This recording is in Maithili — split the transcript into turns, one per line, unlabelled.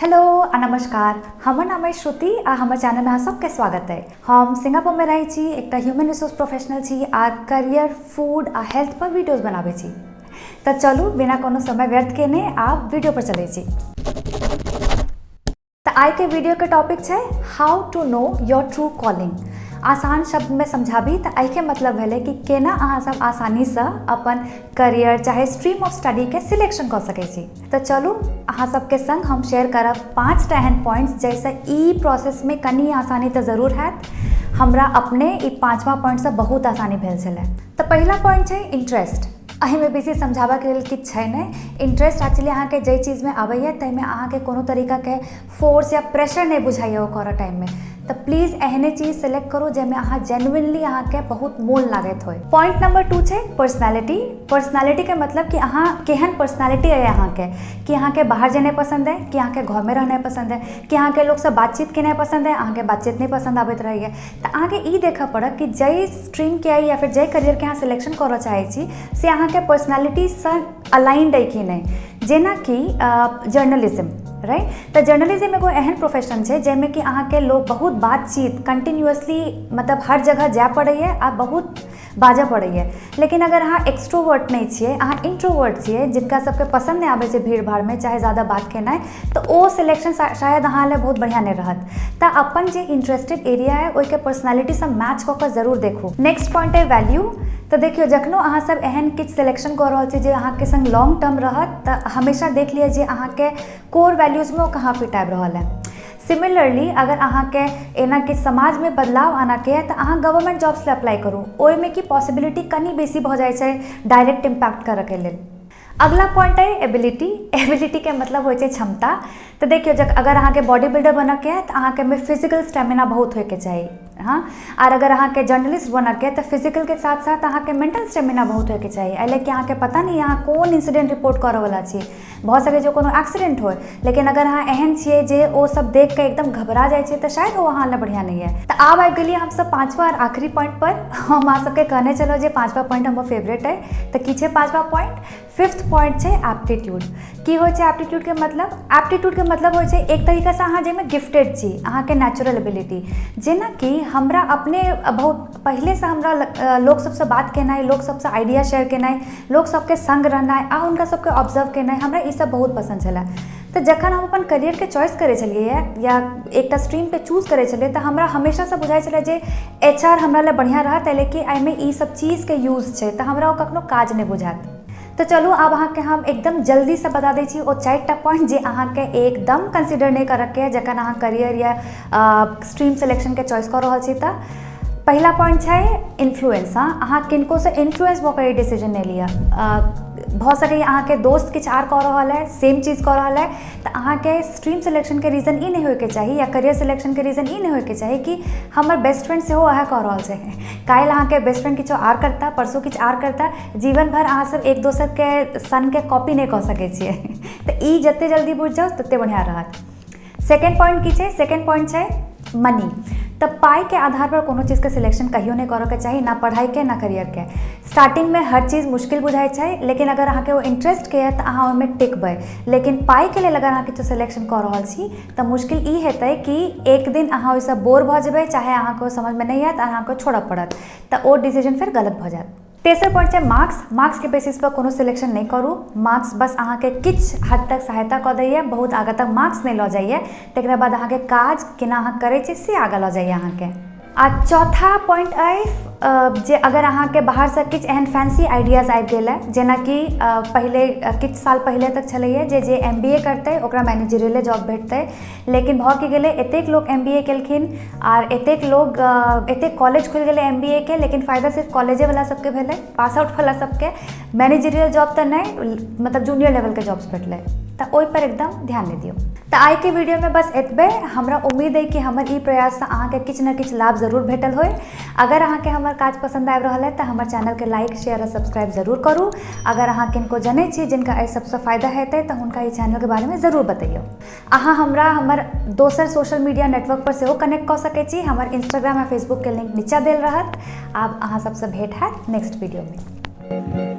हेलो आ नमस्कार। हमर नाम अइ श्रुति आ हमर चैनलमे अहाँ सबके स्वागत अइ। हम सिंगापुरमे रहै छी, एकटा ह्यूमन रिसोर्स प्रोफेशनल छी आ करियर, फूड आ हेल्थ पर वीडियोज बनाबै छी। तऽ चलू, बिना कोनो समय व्यर्थ केने आब वीडियो पर चलै छी। तऽ आइके वीडियोके टॉपिक छै how to know your true calling. आसान शब्दमे समझाबी तऽ एहिके मतलब भेलै कि केना अहाँ सब आसानीसँ अपन करियर चाहे स्ट्रीम ऑफ स्टडीके सिलेक्शन कऽ सकै छी। तऽ चलू, अहाँ सबके संग हम शेयर करब 5टा एहन पॉइंट्स जाहिसँ ई प्रोसेसमे कनि आसानी तऽ जरूर हैत। हमरा अपने ई पाँचवा पॉइंटसँ बहुत आसानी भेल छलै। तऽ पहिला पॉइंट छै इंट्रेस्ट। एहिमे बेसी समझाबऽके लेल किछु छै नहि। इंट्रेस्ट एक्चुअली अहाँके जाहि चीजमे आबैए, ताहिमे अहाँके कोनो तरीकाके फोर्स या प्रेशर नहि बुझाइए ओ करऽ टाइममे। तऽ प्लीज एहने चीज सेलेक्ट करू जाहिमे अहाँ जेन्युइनली अहाँके बहुत मोन लागैत होइ। पॉइंट नंबर 2 छै पर्सनैलिटी। पर्सनैलिटीके मतलब कि अहाँ केहन पर्सनैलिटी अइ अहाँके, कि अहाँके बाहर जेनाइ पसन्द अइ, कि अहाँके घरमे रहनाइ पसन्द अइ, कि अहाँके लोकसँ बातचीत केनाइ पसन्द अइ, अहाँके बातचीत नहि पसन्द आबैत रहैए। तऽ अहाँके ई देखऽ पड़त कि जाहि स्ट्रीमके या फिर जाहि करियरके अहाँ सिलेक्शन करऽ चाहै छी, से अहाँके पर्सनैलिटीसँ अलाइंड अइ कि नहि। जेनाकि जर्नलिज्म, राइट? तऽ जर्नलिज्म एगो एहन प्रोफेशन छै जाहिमे कि अहाँके लोक बहुत बातचीत कंटिन्यूअसली, मतलब हर जगह जाय पड़ैए आ बहुत बाजऽ पड़ैए। लेकिन अगर अहाँ एक्सट्रोवर्ट नहि छियै, अहाँ इंट्रोवर्ट छियै, जिनका सबके पसन्द नहि आबै छै भीड़ भाड़मे चाहे ज्यादा बात केनाइ, तऽ ओ सिलेक्शन शायद अहाँ लए बहुत बढ़िआँ नहि रहत। तऽ अपन जे इंट्रेस्टेड एरिया अइ, ओहिके पर्सनैलिटीसँ मैच कऽ कऽ जरूर देखू। नेक्स्ट पॉइंट अइ वैल्यू। तऽ देखियौ, जखनो अहाँसब एहन किछु सिलेक्शन कऽ रहल छी जे अहाँके संग लॉन्ग टर्म रहत, तऽ हमेशा देख लिअ जे अहाँके कोर वैल्यूजमे ओ कहाँ फिट आबि रहल है। सिमिलरली, अगर अहाँके एना किछु समाजमे बदलाव आनऽके अइ, तऽ अहाँ गवर्नमेंट जॉब्स लए अप्लाई करू। ओहिमे की पॉसिबिलिटी कनि बेसी भऽ जाइ छै डायरेक्ट इम्पैक्ट करऽके लेल। अगला पॉइंट अइ एबिलिटी। एबिलिटीके मतलब होइ छै क्षमता। तऽ देखियौ, अगर अहाँके बॉडी बिल्डर बनऽके अइ, तऽ अहाँके मे फिजिकल स्टेमिना बहुत होइके चाही। हँ, आर अगर अहाँके जर्नलिस्ट बनऽके अइ, तऽ फिजिकलके साथ साथ अहाँके मेंटल स्टेमिना बहुत होइके चाही। एहि लए कि अहाँके पता नहि अहाँ कोन इंसिडेंट रिपोर्ट करऽवला छी। भऽ सकै छै कोनो एक्सीडेंट होइ, लेकिन अगर अहाँ एहन छियै जे ओ सब देख कऽ एकदम घबरा जाइ छै, तऽ शायद ओ अहाँ लए बढ़िआँ नहि यऽ। तऽ आब आबि गेलियै हमसब पाँचवा आओर आखिरी पॉइंट पर। हम अहाँ सबके कहने छलहुँ जे पाँचवा पॉइंट हमर फेवरेट अइ। तऽ की छै पाँचवा पॉइंट? फिफ्थ पॉइंट छै एप्टीट्यूड। की होइ छै एप्टीट्यूडके मतलब? एप्टीट्यूडके मतलब होइ छै एक तरीकासँ अहाँ जाहिमे गिफ्टेड छी, अहाँके नेचुरल एबिलिटी। जेनाकि हमरा अपने बहुत पहिलेसँ हमरा लोक सबसँ बात केनाइ, लोक सबसँ आइडिया शेयर केनाइ, लोक सबके सङ्ग रहनाइ आ हुनका सबके ऑब्जर्व केनाइ, हमरा ई सब बहुत पसन्द छलै। तऽ जखन हम अपन करियरके चॉइस करै छलियै या एकटा स्ट्रीमके चूज करै छलियै, तऽ हमरा हमेशासँ बुझाइ छलै जे एच आर हमरा लए बढ़िआँ रहत, एहि लए कि एहिमे ई सब चीजके यूज छै, तऽ हमरा ओ कखनो काज नहि बुझायत। तऽ चलू, आब अहाँके हम एकदम जल्दीसँ बता दै छी ओ 4टा पॉइंट जे अहाँके एकदम कंसिडर नहि करऽके है जखन अहाँ करियर या स्ट्रीम सिलेक्शनके चॉइस कऽ रहल छी। तऽ पहिला पॉइंट छै इन्फ्लुएंस। हँ, अहाँ किनकोसँ इन्फ्लुएंस भऽ कऽ ई डिसीजन नहि लिअ। भऽ सकैए अहाँके दोस्त किछु आर कऽ रहल है, सेम चीज कऽ रहल है, तऽ अहाँके स्ट्रीम सिलेक्शनके रीजन ई नहि होइके चाही या करियर सिलेक्शनके रीजन ई नहि होइके चाही कि हमर बेस्ट फ्रेंड सेहो वएह कऽ रहल छै। काल्हि अहाँके बेस्ट फ्रेंड किछो आर करता, परसू किछु आर करता। जीवन भरि अहाँ सब एक दोसरके सनके कॉपी नहि कऽ सकै छियै। तऽ ई जते जल्दी बुझि जाउ, तते बढ़िआँ रहत। सेकेंड पॉइंट की छै? सेकेंड पॉइंट छै मनी। तऽ पाइके आधार पर कोनो चीजके सिलेक्शन कहियो नहि करऽके चाही, ना पढ़ाइके, ना करियरके। स्टार्टिंगमे हर चीज मुश्किल बुझाइ छै, लेकिन अगर अहाँके ओ इंट्रेस्टके यऽ, तऽ अहाँ ओहिमे टिकबै। लेकिन पाइके लेल अगर अहाँ किछो सिलेक्शन कऽ रहल छी, तऽ मुश्किल ई हेतै कि एक दिन अहाँ ओहिसँ बोर भऽ जेबै, चाहे अहाँके ओ समझमे नहि आयत, अहाँके छोड़ऽ पड़त, तऽ ओ डिसीजन फेर गलत भऽ जायत। तेसर पॉइंट छै मार्क्स। मार्क्सके बेसिस पर कोनो सिलेक्शन नहि करू। मार्क्स बस अहाँके किछु हद तक सहायता कऽ दैए, बहुत आगाँ तक मार्क्स नहि लऽ जाइए। तकरा बाद अहाँके काज केना अहाँ करै छी, से आगाँ लऽ जाइए अहाँके। आ चौथा पॉइंट अइ जे अगर अहाँके बाहरसँ किछु एहन फैंसी आइडियाज आबि गेल हँ, जेनाकि पहिले किछु साल पहिले तक छलैए जे जे एम बी ए करतै, ओकरा मैनेजरियले जॉब भेटतै। लेकिन भऽ की गेलै? एतेक लोक एम बी ए केलखिन आर एतेक लोक, एतेक कॉलेज खुलि गेलै एम बी ए के, लेकिन फायदा सिर्फ कॉलेजेवला सबके भेलै, पास आउटवला सबके मैनेजरियल जॉब तऽ नहि, मतलब जूनियर लेवलके जॉब्स भेटलै। तऽ ओहिपर एकदम ध्यान नहि दियौ। तऽ आइके वीडियोमे बस एतबे। हमरा उम्मीद अइ कि हमर ई प्रयाससँ अहाँके किछु ने किछु लाभ जरूर भेटल होय। अगर अहाँके हमर काज पसन्द आबि रहल है, तऽ हमर चैनलके लाइक, शेयर आ सब्सक्राइब जरूर करू। अगर अहाँ किनको जनै छी जिनका एहि सबसँ फायदा हेतै, तऽ हुनका ई चैनलके बारेमे जरूर बतैयौ। अहाँ हमरा हमर दोसर सोशल मीडिया नेटवर्क पर सेहो कनेक्ट कऽ सकै छी। हमर इंस्टाग्राम आ फेसबुकके लिंक नीचा देल रहत। आब अहाँ सबसँ भेंट हैत नेक्स्ट वीडियोमे।